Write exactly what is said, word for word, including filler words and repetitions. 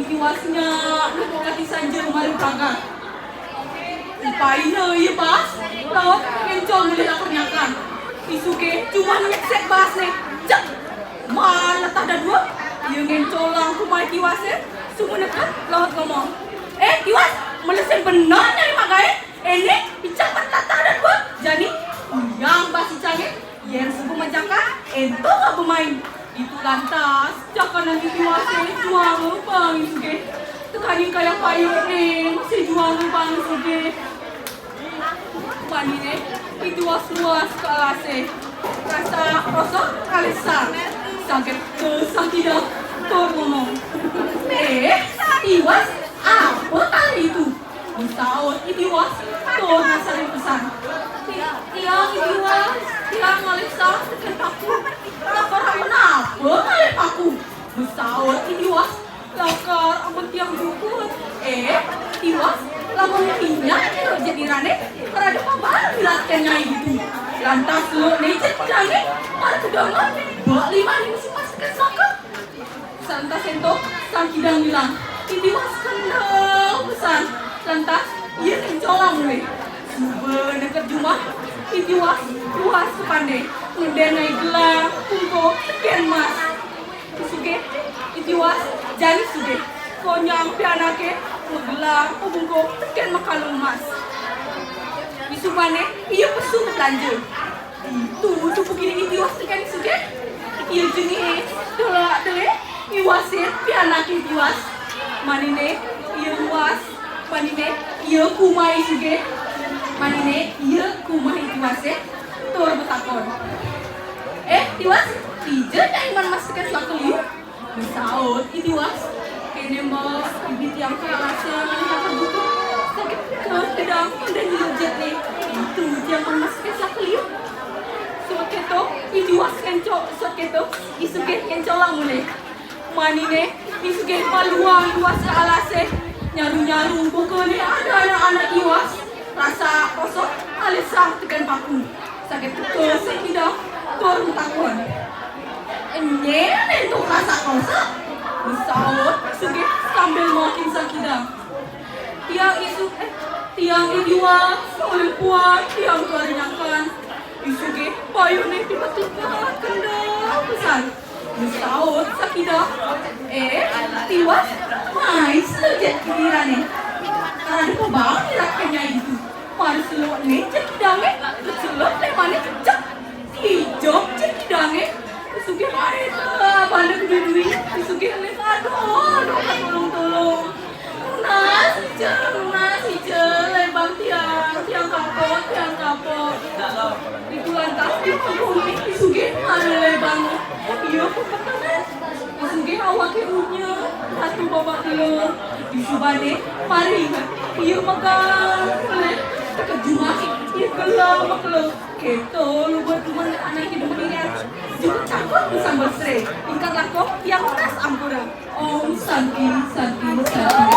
Tiwas nyak, nungkati sanja mari pagar. Upaina ia baas, laut ngencong mulih lakar nyakan. I Sugih jumah nyeksek baasné. Cek! Maan letah dadua, ia ngencolang kumah Tiwasé, sumenekan laut ngomong. "Eh, Tiwas, melesin bener nyai mak gaé. Ené, icang maan letah dadua. Jani, uyang baas icangé, yén suba majakan, ento ngaba main." Ditu lantas, jakanan I Tiwasé juanga baang I Sugih. Tekaning kayang payunné, masih juanga baang I Sugih. Maniné, I Tiwas luas ka alasé. Rasa krosok kalih sang. Saget ka Sang Kidang, tur ngomong. "Eh, Tiwas, apa kalih itu?" Masaut I Tiwas, tur nasarin pesan. "Ti-, tiang I Tiwas, tiang ngalih sang tekén paku. Lakar amun apa ngalih paku?" Masaut I Tiwas, "Lakar amun tiang jukut." "Eh, Tiwas, lamun nyak kira jit irané, karada pabal ngilatkan nyai ditu." Lantas seluk né jit kidangé, mara kedengar, bek limané masi mas tekén selaka. Santas ento, Sang Kidang ngilang. I Tiwas kendel pesan. Lantas, ia ngencolang mulih. Suba neked jumah, I Tiwas luas ka pandé. Ngendén nyai gelang, bungkuk, tekén mas. I Sugih, I Tiwas, jani sugih. Konyang pianaké, magelang, mabungkuk, tekén makalung mas. Disubané, ia pesu belanja. Ditu, ditu bukihné I Tiwas tekén I Sugih. Ia jengih, delak-delik, iwasin pianaké I Tiwas. Maniné, ia luas, maniné, ia kumah I Sugih. Maniné, ia kumah I Tiwasé, tur matakon. "Eh, Tiwas, dija nyai maan mas tekén selaka liu?" Masaut I Tiwas, "Kéné, Mbok, ibih tiang ka alasé ngalih lakar jukut. Saget ka kidang, ngendén nyai jitné. Ditu tiang maan mas tekén selaka liu." Suud kéto, I Tiwas ngenco-, suud kéto, I Sugih ngencolang mulih. Maniné, I Sugih maluang luas ka alasé. Nyaru-nyaru bukané ada anak-anak Tiwas. Rasa krosok ngalih sang tekén paku. Saget teka Sang Kidang, tur matakon. "Nyén ento rasa krosok?" Masaut I Sugih sambil mawakin Sang Kidang. "Tiang I Su-, eh, tiang I Tiwas, ulih puan tiang tuara nyakan." I Sugih, payunné dipetupat kendel pesan. Masaut Sang Kidang, "Eh, Tiwas, mai seluk jit irané. Karada pabal ngilatkan nyai ditu." Mara seluk né jit kidangé, seluk limané, cek! Dijok jit kidangé. I Sugih maéta banda kedui-dui. I Sugih ngelis, "Aduh, aduh, katulung-tulung. Nunas ica, nunas ica, lebang tiang, tiang kapok, tiang kapok." Ditu lantas, ditu I Sugih mara lebang. Ia puput tenan. I Sugih awaké unyil, ratu babak belur. Disubané, mara inget, ia megang, teked jumah, ia gelang makeluk. Kéto luba demen anaké demen liat. Juga cakep sambel seré. Ingkang langkung tiang nunas ampura. Om Santi, Santi, Santi.